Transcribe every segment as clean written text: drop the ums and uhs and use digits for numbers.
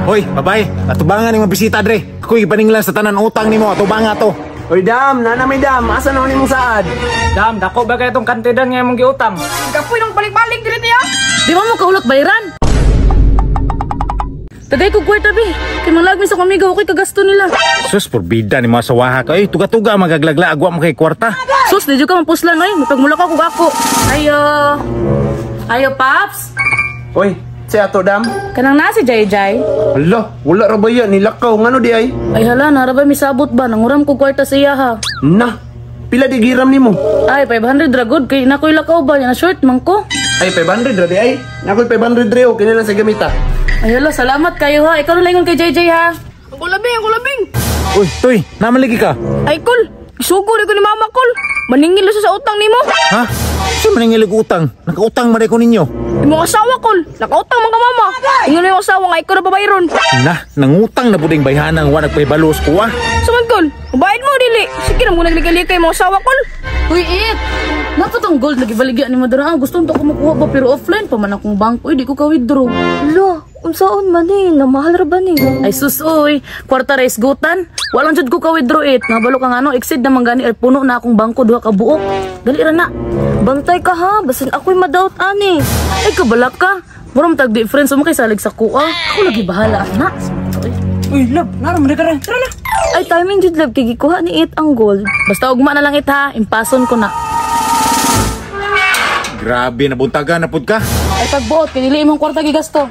Hoy, babay, atubangan ni mga bisita dre. Ako'y gipaninglan sa tanan utang nimo, atubanga to. Oy dam, nana may dam, asa naman imong saad? Dam, dako ba kay itong kantidan nga imong giutang? Kapoy nang balik-balik diri tiya. Di ba mo kahulot bayran? Tagay ko kwarta bi. Kay manglag mi sa kamiga okay kagasto nila. Sus, porbida ni mga sawaha ka. Ay, tuga-tuga magaglagla agwa mo kay kwarta. Sus, di jud ka mapuslan oy. Mapagmula ka kog ako. Ayo. Ayo, Paps. Oy, si ato dam. Kanang na si Jai Jai. Hala, wala ra ba yan nilakaw ngano di ay? Ay hala, nara ba misabot ba? Nanguram ko kwarta sa iya ha. Na, pila di giram nimo? Ay, 500 ra gud kay nakoy lakaw ba? Na short man ko. Ay, 500 ra di ay. Nakoy 500 re okay na lang sa gamita. Ay hala, salamat kayo ha. Ikaw na lang ingon kay JJ ha. Ang kulabing, ang kulabing. Uy, Toy, namaligi ka. Ay kol, isugo ko ni mama kol. Maningil sa utang nimo. Ha? Sa manangilig utang? Nakautang man ko ninyo. Imong asawa kol, nakautang man ka mama. Ingon yung asawa nga ikaw na babayron. Na, nangutang na puding bayhanang wa nagpahibalos ko ah. Suman kol, mabayad mo dili. Sige na mo naglikay-likay imong asawa kol. Uy, it! Napa tong gold lagi baligya ni Madara. Ah, gusto ko makuha ba pero offline pa man akong bangko. Uy, di ko ka-withdraw. Lo, unsaon man ni, namahal ra ba ni? Ay sus oy, kwarta ra isgutan. Walang jud ko ka-withdraw it. Nabalo ka nga ano, exceed naman gani ay puno na akong bangko duha ka buok. Dali ra na. Bantay ka ha, basin ako'y madaot ani. Ay kabalak ka. Mura man tag difference mo kay salig sa kuha. Ako lagi bahala na. Uy, love, nara mo na ka Tara na. Ay timing jud love kay gikuha ni it ang gold. Basta ugma na lang it ha, impason ko na. Grabe, nabuntagan na pud ka. Ay pagbuot kay dili imong kwarta gigasto.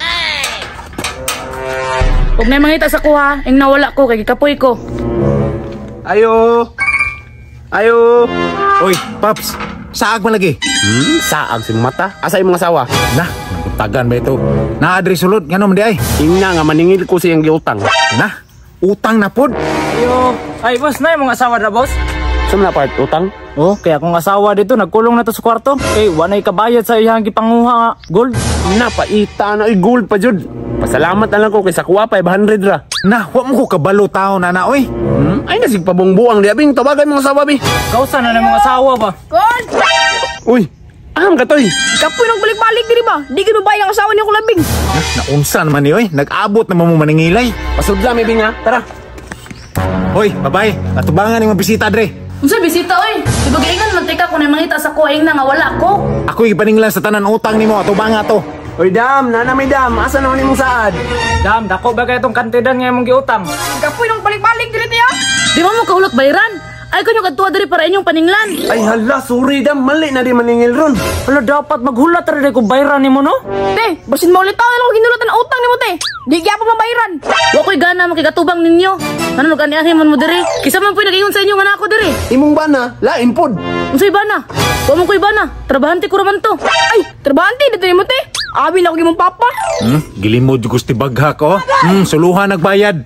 Ug nay mangita sa kuha, ing nawala ko kay gikapoy ko. Ayo. Ayo. Uy, Paps, saag man lagi. Saag si mata. Asa imong asawa? Na, nabuntagan ba ito? Na adre sulod, ngano man di ay? Ingna nga maningil ko siyang giutang. Na, utang na pod. Ayo. Ay, boss, na imong asawa ra, boss. Sa na part utang? Oh, kaya akong asawa dito nagkulong na to sa kwarto. Kay wa nay kabayad sa iyang gipanguha nga gold. Napaita na oy gold pa jud. Pasalamat na lang ko kay sa kuha 500 ra. Na, wa mo ko kabalo tao na na oy. Ay nasig pabongbuang di abing tawagan imong asawa bi. Kausa na imong asawa ba? Kol, Uy, aham ka toy. kapoy nang balik-balik diri ba? Di gid mabayad ang asawa ni kulabing. Na, naunsa naman ni oy, nag-abot naman mo maningilay. Pasudla mi bing ha. Tara. Hoy, babay, atubangan ni mga bisita dre. Unsa bisita oy? Di ba giingon man tika kung nay mangita sa kuha ing na nga wala ko. Ako'y gipaninglan sa tanan utang nimo, atubanga to. Oy dam, nana may dam, asa naman imong saad? Dam, dako ba kay itong kantidan nga imong giutang? Kapoy nang balik-balik diri tiya. Di ba mo kahulot bayran? Ay kanyo kadtuwa diri para inyong paninglan. Ay hala, sorry dam, mali na di maningil ron. Hala, dapat maghulat ra ko bayran nimo no? Te, basin maulitaw na lang ko ginulot ang utang nimo te. Di gyapon mabayaran. Wa ko'y gana makigatubang ninyo. Ano mag-aniahi man mo diri? Kisa man po'y nag-ingon sa inyo nga na ako diri. Imong bana, lain pod. Unsay bana? Wa mo ko'y bana. Trabahante ko raman to. Ay, trabahante dito nimo te. Abi na ko imong papa. Gilimod gusti baghak oh. Suluhan nagbayad.